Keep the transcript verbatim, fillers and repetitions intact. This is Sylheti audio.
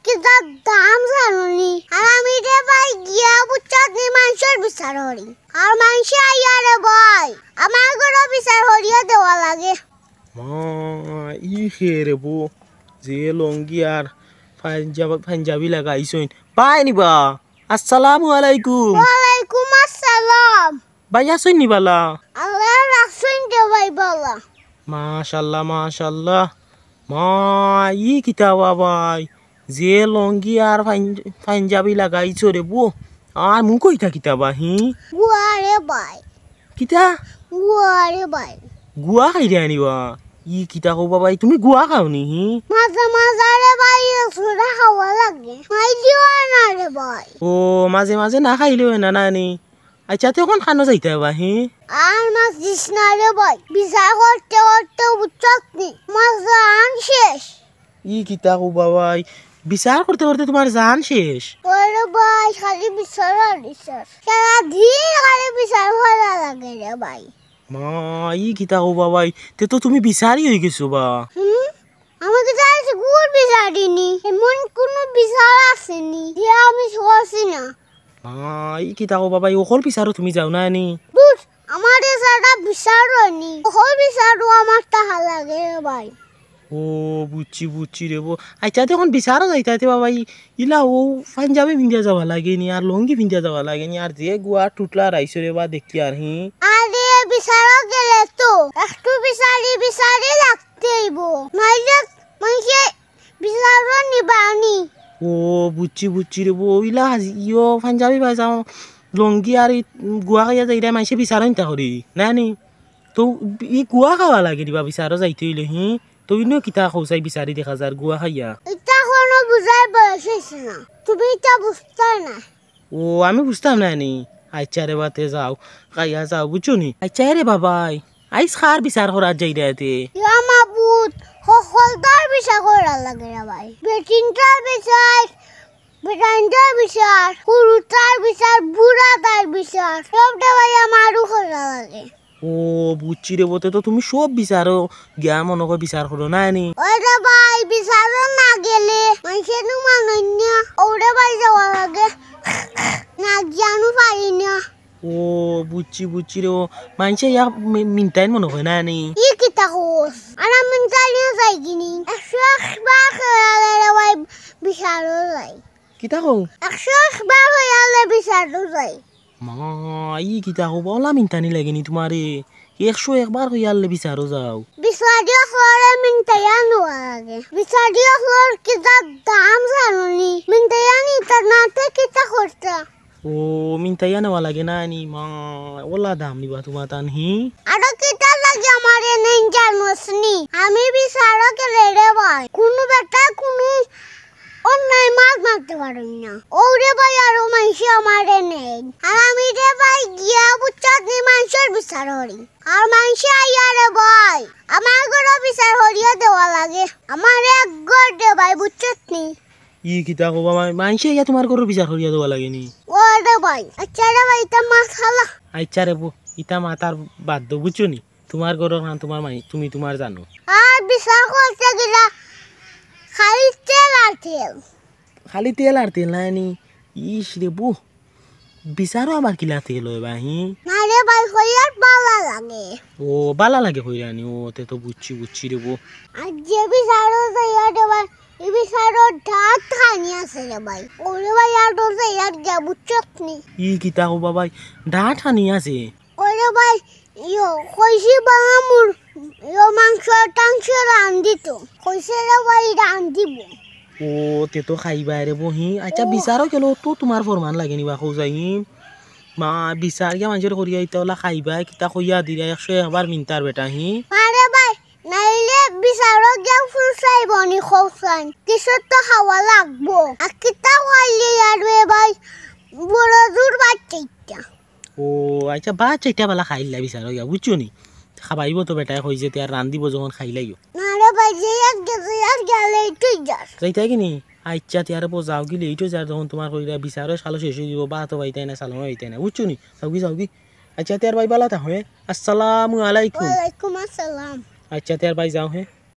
কিতার দাম জানো নি? আর আমি রে ভাই গিয়া বুঝছত নি মানষর বিচার করি। আর মানষে আইয়া রে ভাই, আমার ঘরো বিচার করিয়া দেওয়া লাগে। মা, ই কে রে বো, যে লুঙ্গি আর পাঞ্জাব-, পাঞ্জাবি লাগাইছইন। ভাই নি বা, আসসালামু আলাইকুম। ওয়ালাইকুম আসসালাম। ভাই আছইন নি বালা? আল্লায় রাখছইন রে ভাই বালা। মাশাআল্লাহ, মাশাআল্লাহ। মা, ই কিতা বা ভাই? যে লুঙ্গি আর পাঞ্জ-, পাঞ্জাবি লাগাইছো রে বো, আর মুখো ইতা কিতা বা, হি? গুয়া রে ভাই। কিতা? গুয়া রে ভাই। গুয়া খাইরায় নি বা? ই কিতা কও বা ভাই, তুমি গুয়া খাও নি, হি? মাঝে মাঝে রে ভাই, সুরা খাওয়া লাগে। খাইলেও না রে ভাই। ও, মাঝে মাঝে না খাইলেও না, না নি? আইচ্ছা, তে অখন কানো যাইতায় বা, হি? আর মাত দিস না রে ভাই, বিচার করতে করতে বুঝছত নি, আমার জান শেষ। ই কিতা কও বা ভাই, বিচার করতে করতে তুমার জান শেষ? ওরে ভাই, খালি বিচার আর বিচার, সারা দিন খালি বিচার করা লাগে রে ভাই। মা, ই কিতা কও বা ভাই, তে তো তুমি বিচারি অইগেছো বা। হুম? আমি কিতা আইজ গুর বিচারি নি? এমন কুনু বিচার আছে নি যে আমি করছি না। আ, ই কিতা কও বা ভাই, অকল বিচারো তুমি যাও না নি? ধুর, আমার এ ছাড়া বিচার অয়নি। অকল বিচারো আমার টাকা লাগে রে ভাই। ও, বুঝছি, বুঝছি রে বো। আইচ্ছা, তে অখন বিচারো যাইতায় তে বা ভাই, ইলা অউ পাঞ্জাবি পিন্দিয়া যাওয়া লাগে নি, আর লুঙ্গি পিন্দিয়া যাওয়া লাগে নি, আর যে গুয়া টুটলা রাইছো রে বা দেখি আর, হি। আরে, বিচারো গেলে তো একটু বিচারি বিচারি লাগতে অইবো, নাইলে মানষে বিচারো নিবা নি। ও, বুঝছি, বুঝছি রে বো। ইলা হাজি-, ইয়ো, পাঞ্জাবি পায়জামা, লুঙ্গি আর ই গুয়া খাইয়া যাইরায় মানষে বিচারো নিতা করি, না নি? তো ই গুয়া খাওয়া লাগে নি বা বিচারো যাইতে অইলে, হি? তো ইনো কিতা কও চাই বিচারি দেখা যার গুয়া খাইয়া? ইতা কুনু বুঝার বয়স অইছে না। তুমি ইতা বুঝতায় না। ও, আমি বুঝতাম না নি। আইচ্ছা রে বা, তে যাও, খাইয়া যাও, বুঝছো নি? আইচ্ছা রে বা ভাই, আইজ কার বিচার করার যাইরায় তে? ইয়া মাবুদ, হকলতার বিচার করা লাগে রে ভাই। বেটিনতার বিচার, বেটাইনতার বিচার, হুরুতার বিচার, বুড়াতার বিচার, সবটা ভাই আমারও করা লাগে। ও, বুঝছি রে বো, তে তো তুমি সব বিচারো গিয়া মনো কয় বিচার করো না নি? ওই রে ভাই, বিচারো না গেলে মানষে নু মানইন না। ওরে ভাই যাওয়া লাগে, না গিয়া নু পারি না। ও, বুঝছি, বুঝছি রে বো, মানষে ইয়া মি-, মিনতাইন মনো কয় না নি? ই কিতা কস? আর আমি মিনতাইন যাই গি নি? একশো একবার কইলে রে ভাই বিচারো যাই। কিতা কও? একশো একবার কইলে বিচারো যাই। মা, ই কিতা কও বা, অলা মিনতানি লাগে নি তুমারে? একশো একবার কইয়া আরলে বিচারো যাও। বিচারি অকলরে মিনতাইয়া নেওয়া লাগে। বিচারি অকলর কিতা দাম জানো নি? মিনতাইয়া নিতা না তে কিতা করতা? ও, মিনতাইয়া নেওয়া লাগে না নি? মা, অলা দাম নি বা তুমার তান, হি? আরো কিতা লাগে আমারে নেইন জানোস নি? আমি বিচারো গেলে রে ভাই, কুনু বেটা কুনু অন্যায় মাত মাততে পারইন না। ওরে ভাই, আরো মানষে আমারে নেইন। আর আমি রে ভাই গিয়া বুঝছত নি মানষর বিচার করি। আর মানষে আইয়া রে ভাই, আমার ঘরো বিচার করিয়া দেওয়া লাগে। আমার এক ঘর রে ভাই, বুঝছত নি? ই কিতা কও বা, মা-, মানষে আইয়া তুমার ঘরো বিচার করিয়া দেওয়া লাগে নি? ও রে ভাই, আইচ্ছা রে ভাই, ইতা মাত হালা। আইচ্ছা রে বো, ইতা মাত আর বাদ দেও, বুঝছো নি? তুমার ঘরর কাম তুমার মাই-, তুমি তুমার জানো। আর বিচার করতে গেলা খালি তেল আর তেল। খালি তেল আর তেল না নি? ইস রে বো, বিচারো আবার কিলা তেল অয় বা, হি? না রে ভাই, কইয়ার বালা লাগে। ও, বালা লাগে কইরা নি? ও, তে তো বুঝছি, বুঝছি রে বো। আর যে বিচারো যাইয়া রে ভাই, ই বিচারো ঢাক খানি আছে রে ভাই। ওরে ভাই, আর তো যাইয়া গিয়া বুঝছত নি? ই কিতা কও বা ভাই, ঢাক খানি আছে? ওরে ভাই, ইয়ো, কইছি বাবা মুর, ইয়ো, মাংস টাংস রান্ধিতো। কইছে রে ভাই, রান্ধিবো। ও, তে তো খাইবায় রে বো, হি। আইচ্ছা, ও। বিচারো গেলে তো তুমার ফরমান লাগে নি বা, কও যাই, হি? মা, বিচার গিয়া মানষর করিয়া ইতা অলা খাইবায়, কিতা কইয়া দিরা, একশো একবার মিনতার বেটা, হি? আরে ভাই, নাইলে বিচারো গিয়া ফুল চাইবো নি, কও চাইন। কিছু তো খাওয়া লাগবো। আর কিতা খাইলে আর রে ভাই, বড় জোর বাচ্চা। ও আইচ্ছা, বাচ্চা ইটা বালা খাইলাই বিচারো গিয়া, বুঝছো নি? খাবাইবো তো বেটায় কইছে, তে আর রান্ধিবো যখন খাইলাইও। না রে ভাই, যে আর গে-, যে আর গেলে এটাই যাস। যাইতায় গি নি? আইচ্ছা, তে আর বো যাওগি, লেইট অই যার যখন তুমার কইরা বিচারো সালো শেষ অই যিবো, ভাতও পাইতায় না, সালনও পাইতায় না, বুঝছো নি? যাওগি, যাওগি। আইচ্ছা, তে আর ভাই বালা থাকো, হে? আসসালামু আলাইকুম। ওয়ালাইকুম আসসালাম। আইচ্ছা, তে আর ভাই যাও, হে?